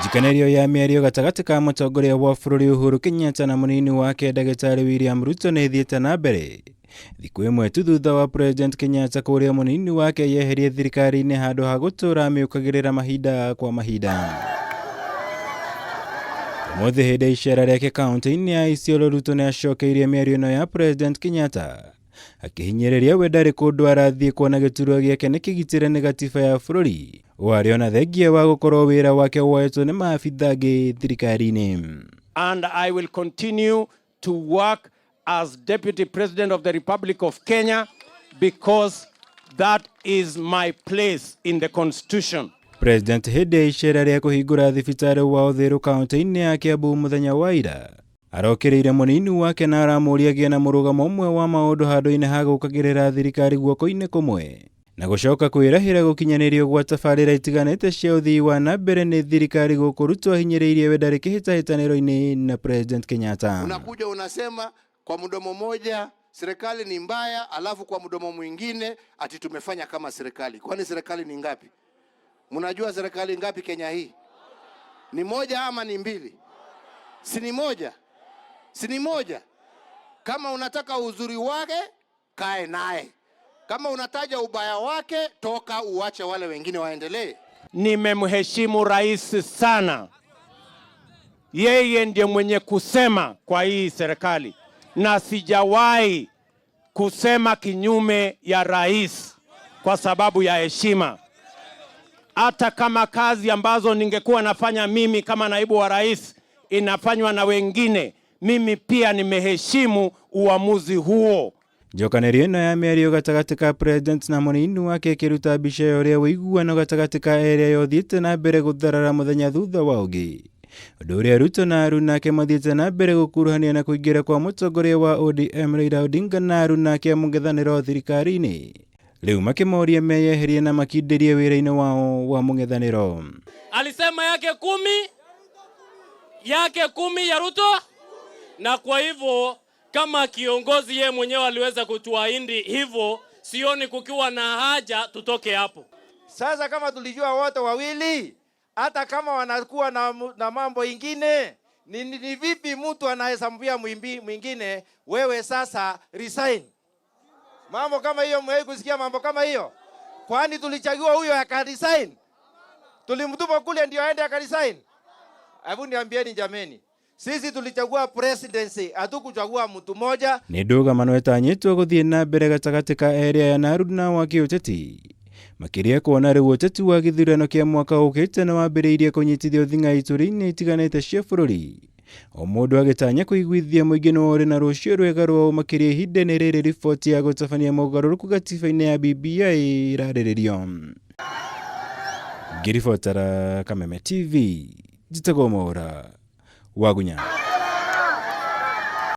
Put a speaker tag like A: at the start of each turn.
A: Njikanĩrio ya mĩario gatagatĩ ka mũtongoria wa bũrũri Uhuru Kenyatta na mũnini wake ndagĩtarĩ William Ruto nĩ ĩthiĩte na mbere thikũ ĩmwe tu thutha wa President Kenyatta kũũria mũnini wake yeherie thirikari-inĩ handũ ha gũtũũra amĩũkagĩrĩra mahinda kwa mahinda. Ũmũthĩ hĩndĩ ya icera rĩake kaunti-inĩ ya Isiolo, Ruto nĩ acokeirie mĩario ĩno ya President Kenyatta akĩhinyĩrĩria we ndarĩ kũndũ arathiĩ kuona gĩturwa gĩake nĩ kĩgitĩre nĩ gatiba ya bũrũri ũũ arĩ ona thengia wa gũkorwo wĩra wake woetwo nĩ maabitha angĩ thirikari-inĩ.
B: And I will continue to work as Deputy President of the Republic of Kenya because that is my place in the Constitution.
A: President hĩndĩ ya icera rĩa kũhingũra thibitarĩ wa Uthiru kaunti-inĩ ya Kiambu mũthenya wa ira arokĩrĩire mũnini wake na aramũria agĩe na mũrũgamo ũmwe wa maũndũ handũ-inĩ ha gũkagĩrĩra thirikari guoko-inĩ kũmwe na gũcoka kwĩrahĩra gũkinyanĩrio gwa tabarĩra itiganĩte cia ũthii wa na mbere nĩ thirikari gũkũ Ruto ahinyĩrĩirie we ndarĩ kĩhĩtahĩtanĩro-inĩ na President Kenyatta.
C: Unakuja unasema kwa mdomo moja serikali ni mbaya, alafu kwa mdomo mwingine ati tumefanya kama serikali. Kwani serikali ni ngapi? Mnajua serikali ngapi Kenya hii? Ni moja ama ni mbili? Si ni moja? Si ni moja? Kama unataka uzuri wake kae naye, kama unataja ubaya wake toka uache wale wengine waendelee.
B: Nimemheshimu rais sana, yeye ndiye mwenye kusema kwa hii serikali, na sijawahi kusema kinyume ya rais kwa sababu ya heshima. Hata kama kazi ambazo ningekuwa nafanya mimi kama naibu wa rais inafanywa na wengine, mimi pia nimeheshimu uamuzi huo.
A: Njokanĩrio ĩno ya mĩario gatagatĩ ka President na mũnini wake ĩkĩruta mbica ya ũrĩa ũiguano gatagatĩ ka erĩ aya ũthiĩte na mbere gũtharara mũthenya thutha wa ũngĩ, ũndũ ũrĩa Ruto na aruna ake mathiĩte na mbere gũkuruhania na kũingĩra kwa mũtongoria wa ODM Raila Odinga na aruna ake a mũng'ethanĩro thirikari-inĩ rĩu makĩmoria meyeherie na makindĩrie wĩra-inĩ wao wa mũng'ethanĩro.
D: Alisema yake 10 ya Ruto, na kwa hivyo kama kiongozi ye mwenyewe aliweza kutuahidi hivyo, sioni kukiwa na haja tutoke hapo.
E: Sasa kama tulijua wote wawili, hata kama wanakuwa na mambo ingine, ni vipi mtu anaweza mwambia mwingine wewe sasa resign? Mambo kama hiyo, mmewahi kusikia mambo kama hiyo? Kwani tulichagua huyo akaresign? Tulimtuma kule ndio aende akaresign? Hebu niambieni jameni, sisi tulichagua presidency, hatukuchagua mtu mmoja.
A: Nĩ ndũgamano ĩtanyĩtwo gũthiĩ na mbere gatagatĩ ka erĩ aya na aruna wa kĩũteti, makĩria kuona rĩu ũteti wa gĩthurano kĩa mwaka ũkĩte nĩ wambĩrĩirie kũnyitithio thing'a ituri-inĩ itiganĩte cia bũrũri, o mũndũ agĩtanya kũiguithia mũingĩ nĩ ũrĩ na rũciũ rwega rwao, makĩria ihinda-inĩ rĩrĩ riboti ya gũtabania mogarũrũku gatiba-inĩ ya BBI ĩrarĩrĩrio. Ngĩribotera Kameme TV, njĩtagwo Mwaũra Wagunya.